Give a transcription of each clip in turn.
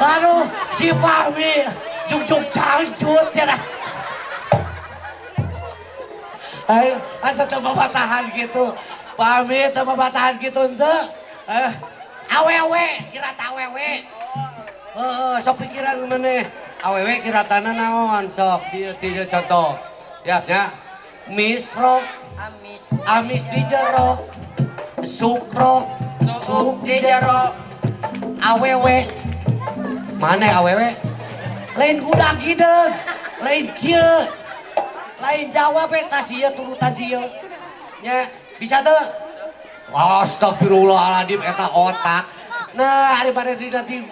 Aduh, si Fahmi juk-juk cangcut ya dah. Ayo, asa teu babatahan gitu. Fahmi teu babatahan gitu henteu. Eh, awewe, kira ta awewe. Heeh, sok pikiran maneh. Awewe kiratana naon sok dieu dieu contoh. Ya nya. Misro, Amis. Amis di jero. Sukro, suuk di jero. Awewe. Mana awewe? Lain gudak gideug, lain kieu. Lain jawab eta sia turutan sia. Nya, bisa teu? Astagfirullahaladzim eta otak. Nah, ari bade di nanti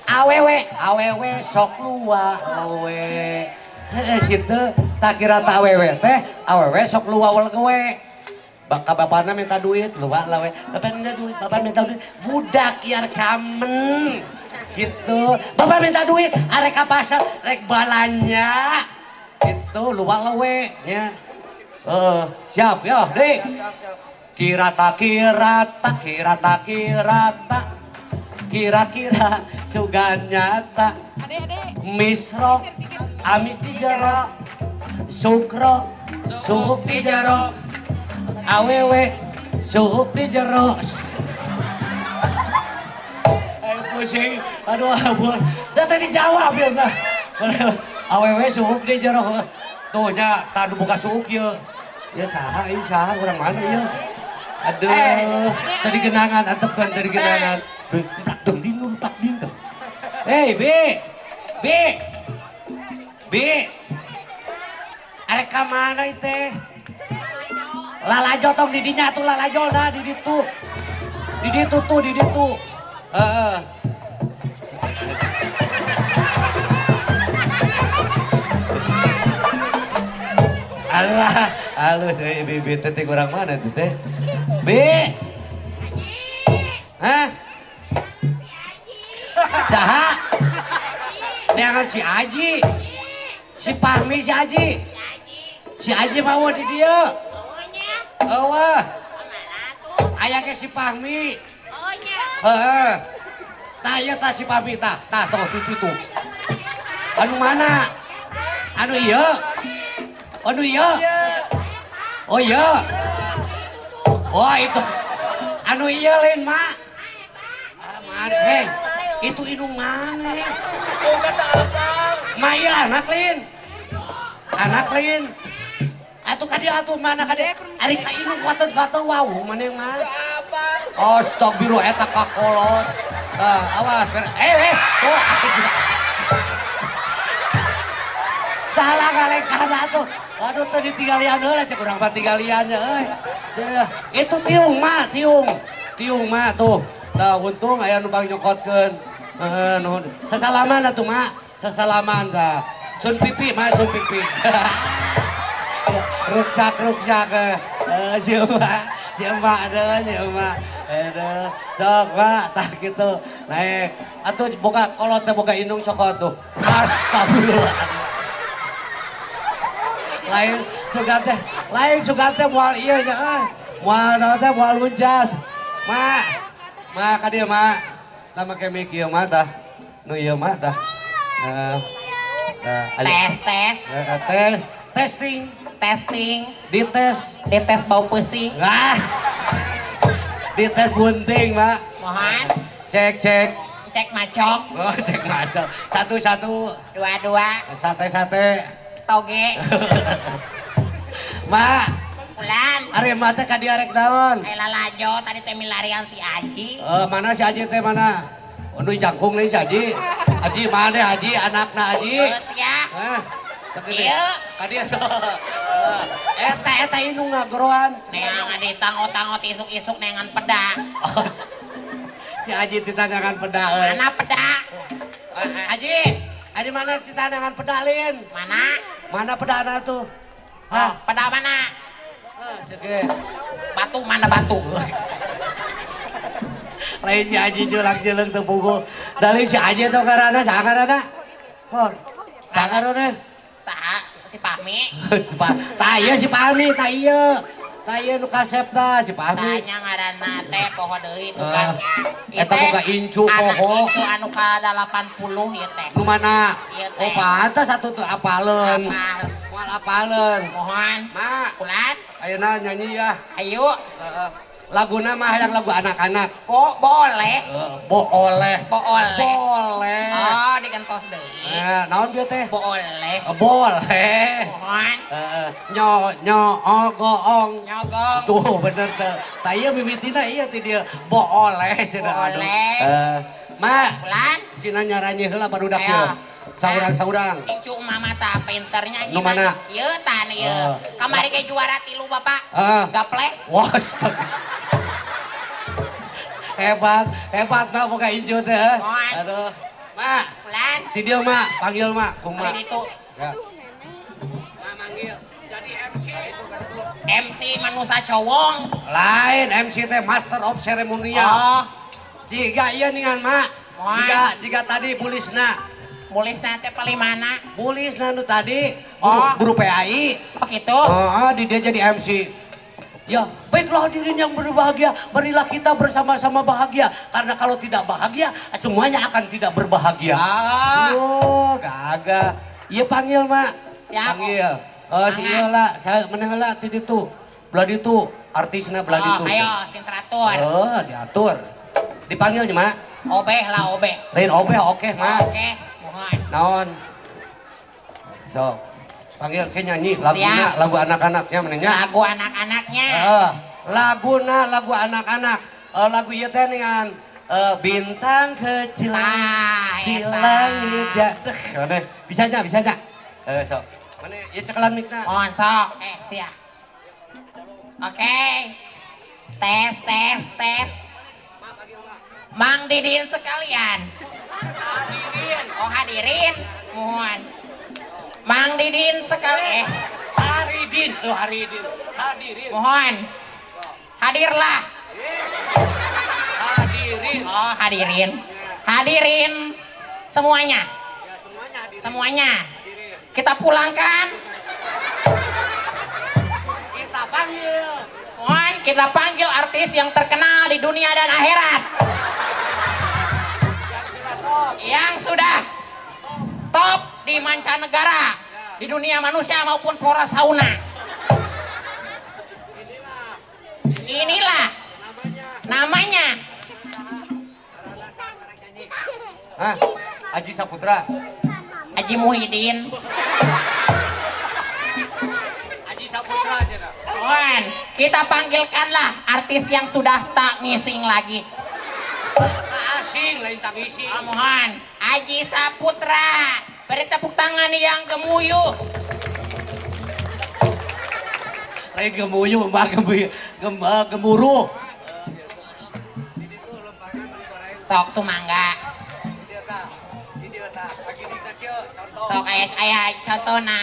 awewe, awewe sok lua lewe. Heeh gitu, tak kira tak awewe teh, awewe sok lua lewe. Baka bapakna minta duit, lupa lewe. Bapak minta duit, bapak minta duit. Budak ieu arek samen. Gitu. Bapak minta duit, arek ka pasar, rek balanja. Gitu, lupa lewe nya. Heeh, siap ya, Dik. Kirata kirata kirata kirata kira-kira sugan nyata. Adek, adek. Misro amis di jero, sukro suuk di jero, awewe suuk di jero. Ayo pusing, aduh ampun. Dah tadi jawab ya nah. Awewe suuk di jero. Tuh nya tadu buka suuk ya. Ya saha ieu, saha urang mana ieu? Aduh, tadi genangan, antepkeun tadi genangan. Empat dong din, empat din tuh. Hei, B. B. B. Arek ka mana ieu teh? Lalajo tong di dinya tuh lalajo nah di ditu. Di ditu tuh, di ditu. Heeh. Alah, halus euy bibi teh teh kurang mana tuh teh? Bi. Hah? Saha? Neangan si Aji. Si Fahmi si Aji. Si Aji mau di dieu. Eueuh. Aya ge si Fahmi. Heeh. Tah ieu tah si Fahmi tah. Tah tuh di situ. Anu mana? Anu ieu? Anu ieu? Oh iya. Oh itu. Anu iya lain mak. Ah, mana? Hei, itu indung mana? Oh, kata abang. Ma iya anak lain. Anak lain. Atuh ka dieu atuh mana ka dieu? Ari ka indung kuateun kuateun wau mana mah. Abang. Astagfirullah eta kakolot. Tah, awas. Eh, eh, tuh. Salah ngalengkahna atuh. Aduh teu ditinggalian heula cek urang mah tinggalian euy. Itu tiung mah, tiung. Tiung mah tuh. Tah untung aya nu bang nyokotkeun. Heeh, nuhun. Sasalaman atuh mak, sasalaman tah. Sun pipi mah, sun pipi. Ruksak ruksak eh si emak, si emak deh, si emak. Aduh, sok mak, tah gitu. Naik. Atuh boga kolot teh boga indung sok tuh. Astagfirullah. Lain sugan teh, lain sugan teh moal ieu nya euy. Moal naon teh moal luncat. Mak, mak ka dieu mak. Tah make mic ieu mah tah. Nu ieu mah tah. Heeh. Tah, ayo. Tes, tes. Heeh, tes, testing, Testing. dites. Dites bau pusing. Ah. Dites bunting, Mak. Mohon. Cek, cek. Cek macok. Oh, cek macok. Satu, satu. Dua, dua. Sate, sate. Toge. Mak, Bulan. ari emak teh ka dieu arek naon? Ayo lalajo tadi teh milarian si Aji. Eh, mana si Aji teh mana? Oh, nu jangkung lain si Aji. Aji mana Aji anakna Aji? Terus ya. Hah? Ieu. Ka dieu. Eta eta indung ngageroan. Neangan ditangot-tangot isuk-isuk neangan peda. Oh, si Aji ditanyakan peda euy. Mana peda? Eh, Aji, Aji mana ditanyakan peda lin? Mana? Mana pedana tuh? Oh, Hah? peda mana? Hah, sege. Batu mana batu? Lain si Aji julang-jeleng teu pugu. Dari si Aji tuh karana saha karana? Oh, saha karana? Saha? Si Fahmi. Si Tah ieu si Fahmi, tah ieu. Tah ieu nu kasep tah si Fahmi. Tanya ngaranna teh poho deui tukang. Eta boga incu poho. Anak itu anu ka 80 ieu teh. Nu mana? Ieu teh. Oh pantas atuh teu apaleun. Apal. Moal apaleun. Mohon. Ma, Kulan. ayeuna nyanyi ya. Ayo. Heeh. Laguna mah hayang lagu anak-anak. Oh, boleh. Boleh. Boleh. Boleh. Oh, digentos deui. Naon dia teh? Boleh. Boleh. Mohon. Nyo nyo goong. Nyogong. Tuh bener teh. Tah ieu mimitina ieu ti dieu. Boleh cenah. Boleh. Ma, Kulan. sina nyaranyi heula barudak Ayo. ieu. Saurang-saurang. Incu mama ta pinternya Nu mana? Ieu tah ieu. Kamari ke juara 3 Bapak. Gapleh. Wah, astaga. Hebat, hebat mah boga incu teh. Aduh. Ma, Kulan. si dia ma, panggil ma, kumaha. Kali itu. Ya. Ma manggil jadi MC. MC manusia cowong. Lain MC teh Master of Ceremonial. Oh, Jiga ieu ningan ma. Moal. Jiga tadi bulisna. Bulisna teh paling mana? Bulisna nu tadi guru, Oh. guru PAI. Oh gitu. Oh, di dia jadi MC. Ya, baiklah hadirin yang berbahagia, marilah kita bersama-sama bahagia. Karena kalau tidak bahagia, semuanya akan tidak berbahagia. Oh. Oh, gagah. Iya panggil, Mak. Siap. Panggil. Oh, si Mangga. ieu lah, saya meneh heula ti ditu. Belah ditu, artisna belah Oh, ditu. ayo sing teratur. Oh, diatur. Dipanggil nya, Mak. Obeh lah, obeh. Lain obeh oke, Mak. Oke, mohon. Naon? Sok. Panggil ke nyanyi lagunya, Siap. lagu anak-anaknya menenya. Lagu anak-anaknya. Laguna lagu anak-anak. Lagu ieu teh dengan bintang kecil di langit ya. Mana? Bisa nya, bisa nya. Sok. Mana ieu cekelan mikna. Mohon sok. Siap. Oke. Tes, tes, tes. Mang Didin sekalian. Hadirin. Oh, hadirin. Mohon. Mang Didin sekali. Haridin, oh Haridin. Hadirin. Mohon. Hadirlah. Hadirin. Oh, hadirin. Hadirin semuanya. Ya, semuanya hadirin. Semuanya. Hadirin. Kita pulangkan. Kita panggil. Mohon kita panggil artis yang terkenal di dunia dan akhirat. Yang sudah top di mancanegara, di dunia manusia maupun flora sauna. Inilah namanya. Hah? Aji Saputra. Aji Muhyiddin. Aji Saputra aja. Mohon, kita panggilkanlah artis yang sudah tak ngising lagi. Tak asing, lain tak ngising. Oh, mohon, Aji Saputra. Beri tepuk tangan yang gemuyu. Lain gemuyu, mbak gemuyu, gemuruh. Sok sumangga. Sok aya contona.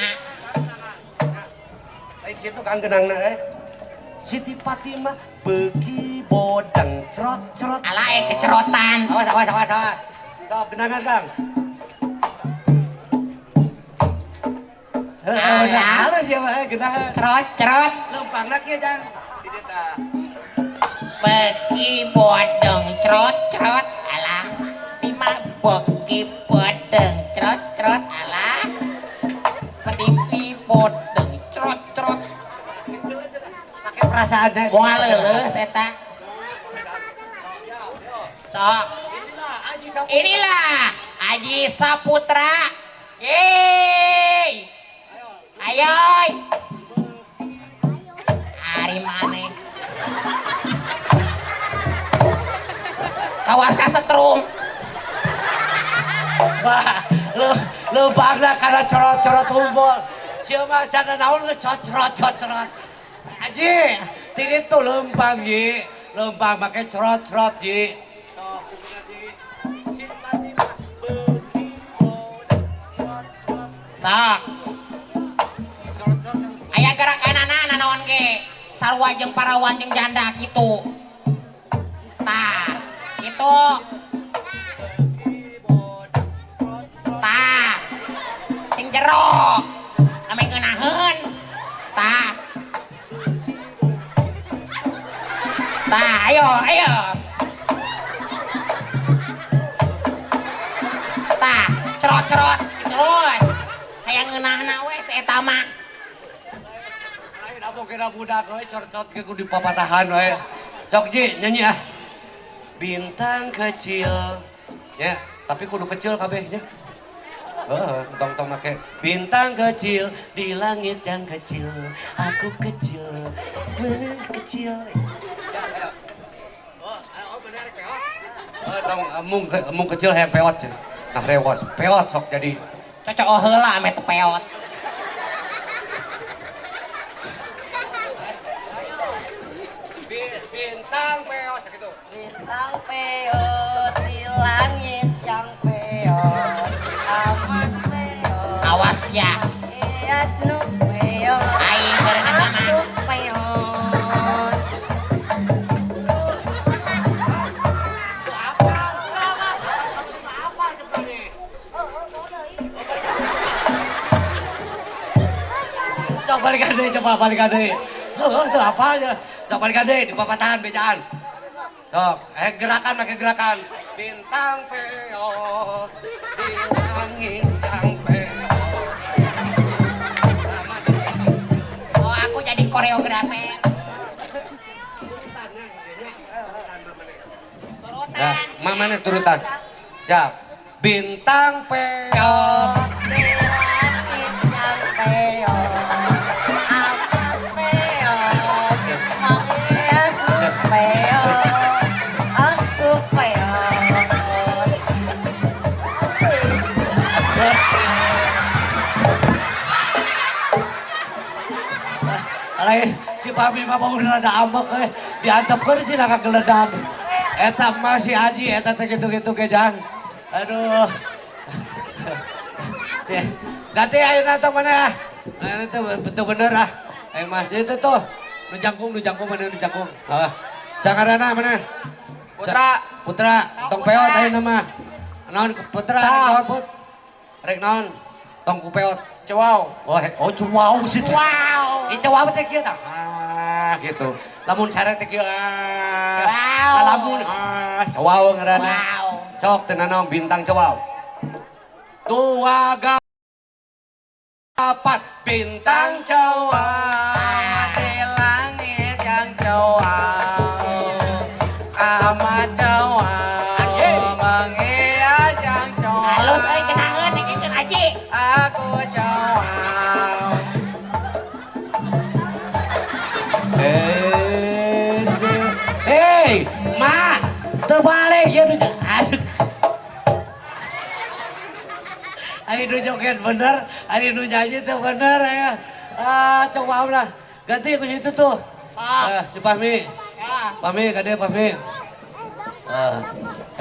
Lain kitu kan genangna eh. Siti Fatimah beuki bodang cerot-cerot. Alah kecerotan. Awas awas awas awas. Sok genangan Kang. Heeh, halus ya mah genangan. Cerot-cerot. Lempangna kieu Jang. Di dieu tah. Beuki bodong cerot-cerot. Alah. Tima beuki bodong cerot-cerot. Alah. Petimpi bodong cerot-cerot. Pakai perasaan saya. Moal leuleus eta. Sok. Inilah Aji Saputra. Yeay. Ayo. Ari maneh. Kawas kasetrum. Wah, lempangna kana cerot-cerot humbol. Sia mah cana naon geus cocrot-cocrot. Aji, ti ditu lempang Ji. Lempang make cerot-cerot Ji. Sok kumaha Ji. Siti Fatimah beuki bodang cerot-cerot. Sok. Aya gerakanana nanaon ge? Sarua jeung parawan jeung janda kitu. Tah, kitu. Tah. Sing jero. Ame ngeunaheun. Tah. Tah, ayo, ayo. Tah, cerot-cerot terus. Hayang ngeunahna we si eta mah. Lain abong kena budak we corcot ge kudu dipapatahan we. Sok Ji nyanyi ah. Bintang kecil. Ya, tapi kudu kecil kabeh nya. Heeh, tong-tong make bintang kecil di langit yang kecil, aku kecil, bener kecil. Ya, ayo. Oh, oh bener peot. Oh, tong mung kecil hayang peot cenah. Nah rewos, peot sok jadi. Cocok heula ame teu peot. Bintang peot sakitu. Bintang peot di langit yang peot, amat peot. Awas ya. Hias nu peot. Aing beureun eta mah. Aku peot. Coba balikan deui, coba balikan deui. Heuh, teu apal ya. Coba balikan deui di papatahan bejaan. Sok, gerakan make gerakan. Bintang peot di langit yang peot. Oh, aku jadi koreografer. Turutan. Nah, mana turutan? Siap. Bintang peot. Di langit yang peot, amat peot. Hias nu peot, aku peot. Lain si Pami mah mau rada ambek euy, diantepkeun sih ka geledag. Eta mah si Aji eta teh kitu-kitu ge jang. Aduh. Si ganti ayeuna tong mana? Ayeuna teh betul bener ah. Ayo mah itu tuh. Nu jangkung mana nu jangkung. Heeh. Cangarana mana? Putra. Putra, tong peot ayeuna mah. Naon Putra rek naon Put? Rek naon? Tong ku peot. Cewau. Oh, oh cuau sih. Wow. Ih, cuau teh kieu tah. Ah, gitu. Lamun sare teh kieu ah. Wow. Lamun ah, cuau ngaranna. Wow. Sok teu nanaon bintang cuau. Tua gapat bintang cuau. Di langit yang cewau, amat cewau, menghias yang cewau. Halus euy kenaeun nengkeun Aji. Aku cewau. Hei, ma, terbalik ya nu. Aduh. Ayo nu joget bener, ayo nu nyanyi tuh bener ya. Ah, coba lah. Ganti ke situ tuh. Ah. Ah, si Fahmi. Ya. Fahmi, kade Fahmi. Ah,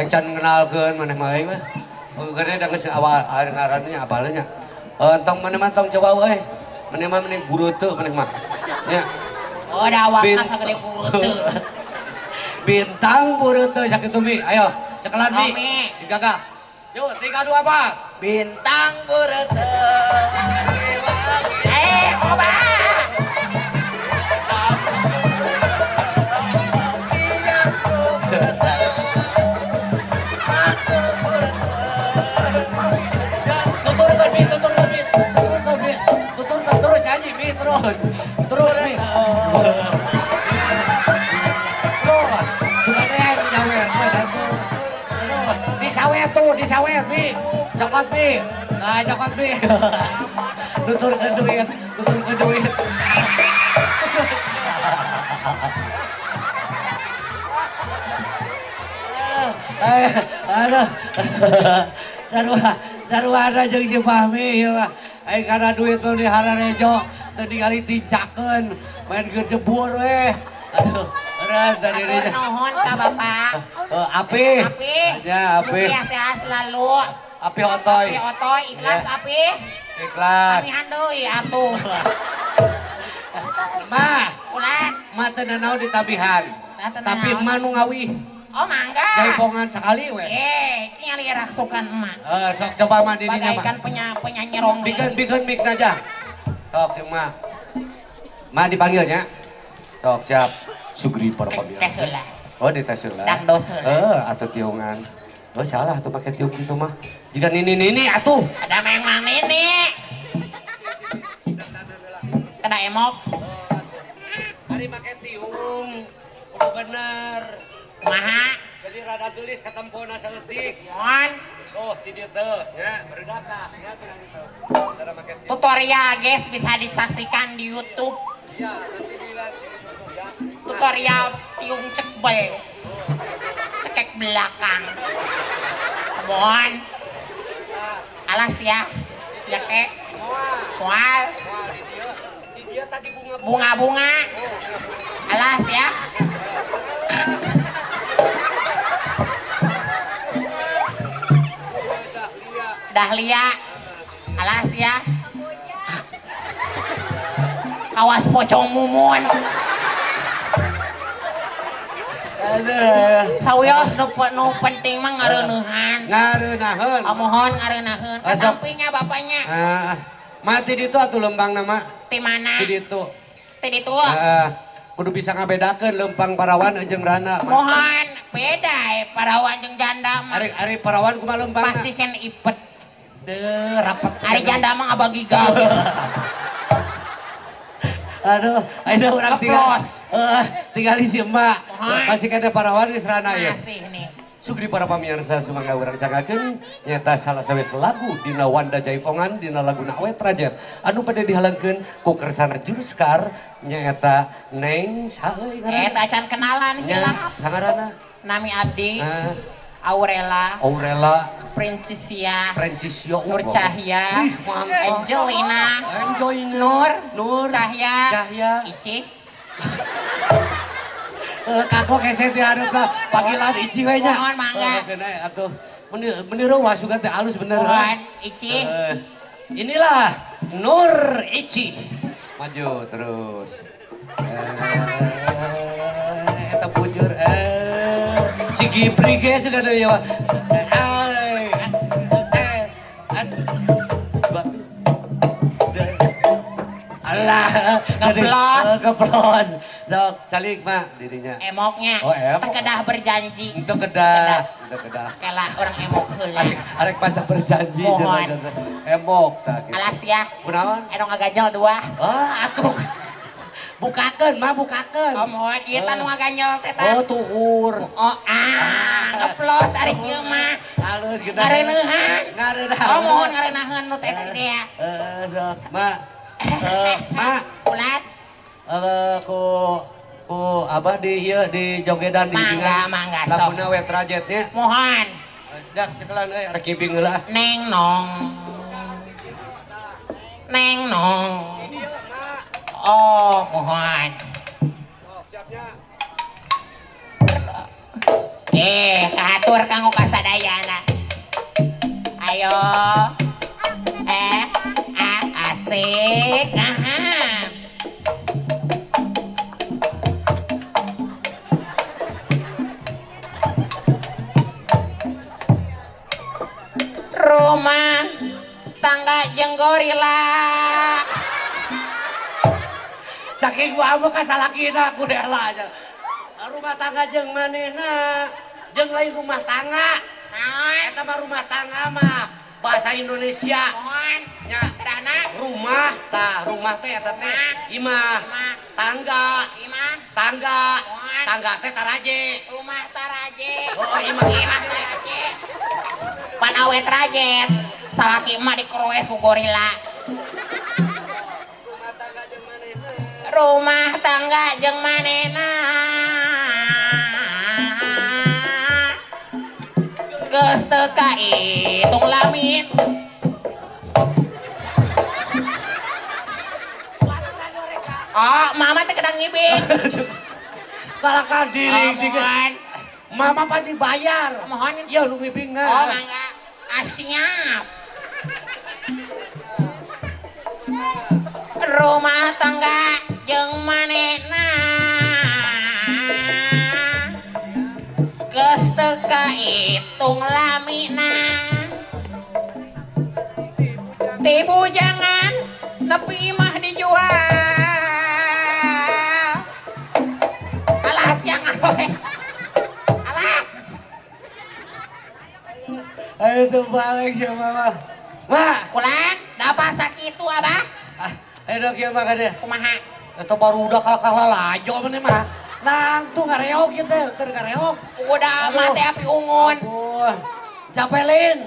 yang can ngenalkeun maneh mah aing mah. Oh, gede da geus awal ngarannya apalnya. Eh, tong maneh mah tong coba euy. Maneh mah mending bureuteuh maneh mah. Nya. Oh, da awakna sagede bureuteuh. Bintang bureuteuh sakitu Mi. Ayo, cekelan Mi. Mi. Si Gagah. Yuk, 3 2 4. Bintang bureuteuh. Eh, oba. Tuturkan Mi, tuturkan Mi, tuturkan Mi, tuturkan terus nyanyi Mi terus, terus Mi. Terus, sudah deh nyawer, terus. Disawer tuh, disawer Mi, cokot Mi, nah cokot Mi. Nuturkan duit, nuturkan duit. Aduh, sarua, sarua jeung si Fahmi ieu mah. Aing kana duit mah di Hararejo teu ningali tincakeun, main keur jebur we. Aduh, eureun tadi Hatur nuhun ka Bapak. Api. Api. Ya, api. Mugia sehat selalu. Api otoy. Api otoy, ikhlas Ya. api. Ikhlas. Kamihan deui atuh. Ma, Ulah. ma teu nanaon ditabihan. Tah, teu Tapi nanaon. ma nu ngawih. Oh, mangga. Jaipongan sekali we. Eh, ningali raksukan emak. Sok coba ma di dinya mah. Bagaikan penyanyi rongga. Bikin mik aja. Sok si ma. Ma dipanggilnya. Sok siap. Sugri para pamirsa. Tes heula. Oh, dites heula. Dangdos heula. Atuh tiungan. Oh, salah atuh make tiung kitu mah. Jika nini-nini atuh. Ada memang nini. Kena emok. Hari make tiung. Kudu bener. Kumaha? Jadi rada gelis katempona saeutik. Mohon. Oh, di dieu teh nya barudak nya cenah gitu. Cara make tiung. Tutorial guys bisa disaksikan di YouTube. Iya, nanti dilihat di YouTube ya. Tutorial tiung cekbel. Cekek belakang. Mohon. Alas ya. Cekek. Moal. Moal di dieu. Di dieu tadi bunga-bunga. Bunga-bunga. Alas ya. Dahlia. Alas ya. Kawas pocong mumun. Aduh. Sawios nu penting mah ngareuneuhan. Ngareunahun. Amohon ngareunahun. Asap. Katampinya bapaknya. Ah, mati ditu atuh lempang nama. Ti mana? Di ditu. Ti ditu. Heeh. Kudu bisa ngabedakeun lempang parawan jeung rana. Mohon beda parawan jeung janda mah. Ari ari parawan kumaha lempangna? Pasti kan ipet. Deuh, rapet. Ari janda mah ngabagi gaul. Aduh, ayeuna urang tinggal. Keplos. Heeh, tinggal si emak. Mohon. Masih kena parawan geus rana ieu. Masih nih. Sugri para pamirsa sumangga urang sanggakeun nyata salah sawes lagu dina Wanda Jaipongan dina laguna Awet Rajet anu bade dihalangkeun ku kersana Juruskar nyaeta Neng saha euy ngaranna? Eta acan kenalan Nya heula. sangarana? Nami abdi Ah, Aurela Aurela Princessia Francisio Nur Cahya Wih, mantap. Angelina Angelina Nur Nur Cahya Cahya Ici Kagok hese ti hareupna panggilan Ici we nya. Mohon, mangga. Keun atuh. Meni reuah sugan teh alus bener. Mohon Ici Inilah Nur Ici. Maju terus. Eta bujur si Gibri ge sugan ieu mah. Alah, Ngeplos. Ngeplos. Sok calik mak dirinya. Emoknya. Oh, emok. Tekedah berjanji. Untuk kedah, untuk kedah. Kela orang emok heula. Arek arek pacak berjanji Mohon. Emok tah gitu. Alas ya. Kunaon? Anu ngagajal dua. Ah, atuh. Bukakeun mah bukakeun. Oh, mohon ieu tah nu ngaganyol teh tah. Oh, tuur. Oh, ah, ngeplos ari kieu mah. Halus gitu. Ngareuneuhan. Ngareuneuhan. Oh, mohon ngareuneuhan nu teh teh ya. Sok, Mak. Mak, Ulat. Ku abah di ieu di jogedan di Mangga, mangga, sok. Laguna we trajetnya. Mohon. Dak cekelan euy rek kibing heula. Neng nong. Neng nong. Oh, mohon. Kahatur kanggo kasadayana. Ayo. Asik. Aha. Rumah tangga jeung gorila. Saking gua mah kasalakina ku rela aja. Rumah tangga jeung manehna, jeung lain rumah tangga. Naon? Eta mah rumah tangga mah bahasa Indonesia. Mohon. Nya Kedahna rumah tah, rumah teh eta teh imah, Imah. tangga, imah tangga, Mohon. tangga teh taraje. Rumah taraje. Oh, imah. Imah taraje. Pan awet rajet. Salaki emak dikeroes ku gorila. Rumah tangga jeung manehna. Geus teu kaitung lamin. Oh, mama teh kedang ngibing. Kalakan diri Oh, mohon. Mama pan dibayar. Mohon. Iya nu ngibingna. Oh, mangga. Ah, siap. Rumah tangga jeung manehna. Geus teu kaitung lamina. Ti bujangan nepi mah dijual. Ngaroe. Alah, Ayo tuh balik siapa mah. Ma, kulan, dapat sakitu abah. ah, ayo dong kieu mah kade. Kumaha? Eta barudak kalah-kalah lajo maneh mah. Nang tuh ngareok ieu teh, keur ngareok. Udah Aduh. mati api ungun. Ampun. Capek lin.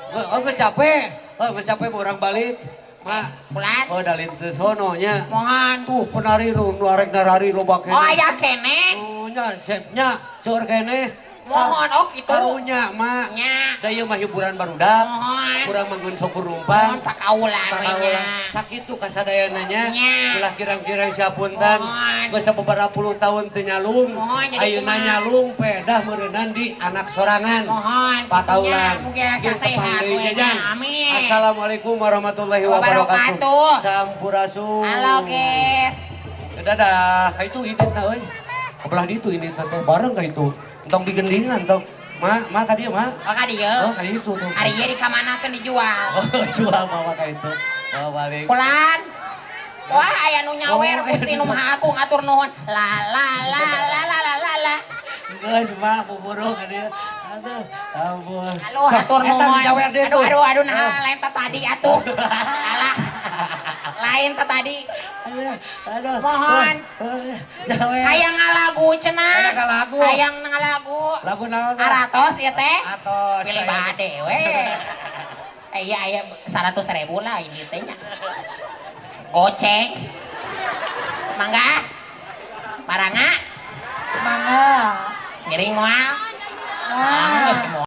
Oh, geus capek. Oh, geus capek orang balik. Ma, Kulan, oh dalin teu sono nya. mohon. Tuh penari nu nu arek narari loba keneh. Oh aya keneh. Oh nya, sep nya, seueur keneh. Mohon, oh kitu. Karunya, Ma. Nya. Da ieu mah hiburan barudak. Mohon. Kurang manggun syukur Mohon rumpang. pakaulan we Pakaulan. nya. Sakitu kasadayana nya. Nya. Ulah kirang-kirang siapunten. Mohon. Geus sababaraha puluh tahun teu nyalung. Mohon, jadi Ayeuna kumaha? nyalung pedah meureunnan di anak sorangan. Mohon. Pakaulan. Nya, mugi asa Jeung sehat tepang deui we nya. jajan. Amin. Assalamualaikum warahmatullahi wabarakatuh. Wabarakatuh. Sampurasun. Halo, guys. Dadah, ka itu ini teh euy. Kebelah ditu ini teh bareng ka itu. Entong digendingan tong. Ma, ma ka dieu, ma. Oh, ka dieu. Oh, ka ditu tuh. Ari ieu dikamanakeun dijual. Oh, jual bawa ka itu. Bawa balik. Kulan. Wah, aya nu nyawer Oh, aya Gusti nu nu Maha Agung atur nuhun. La la la la la la la la. Geus, ma, buburu ka dieu. Aduh, ampun. Halo, hatur Eta nu nuhun. nyawer deui Aduh, tuh. aduh, aduh, nah Oh. lain teh tadi atuh. Alah. Lain teh tadi. Aduh, aduh. Mohon. Oh, nyawer. Hayang ngalagu cenah. Hayang ngalagu. Hayang ngalagu. Lagu naon? Ma? Aratos ieu teh. Atos. Pilih bade we. Eh, iya aya 100.000 lah ini teh nya. Goceng. Mangga. Parangga. Mangga. Ngiring moal. Wah. Mangga.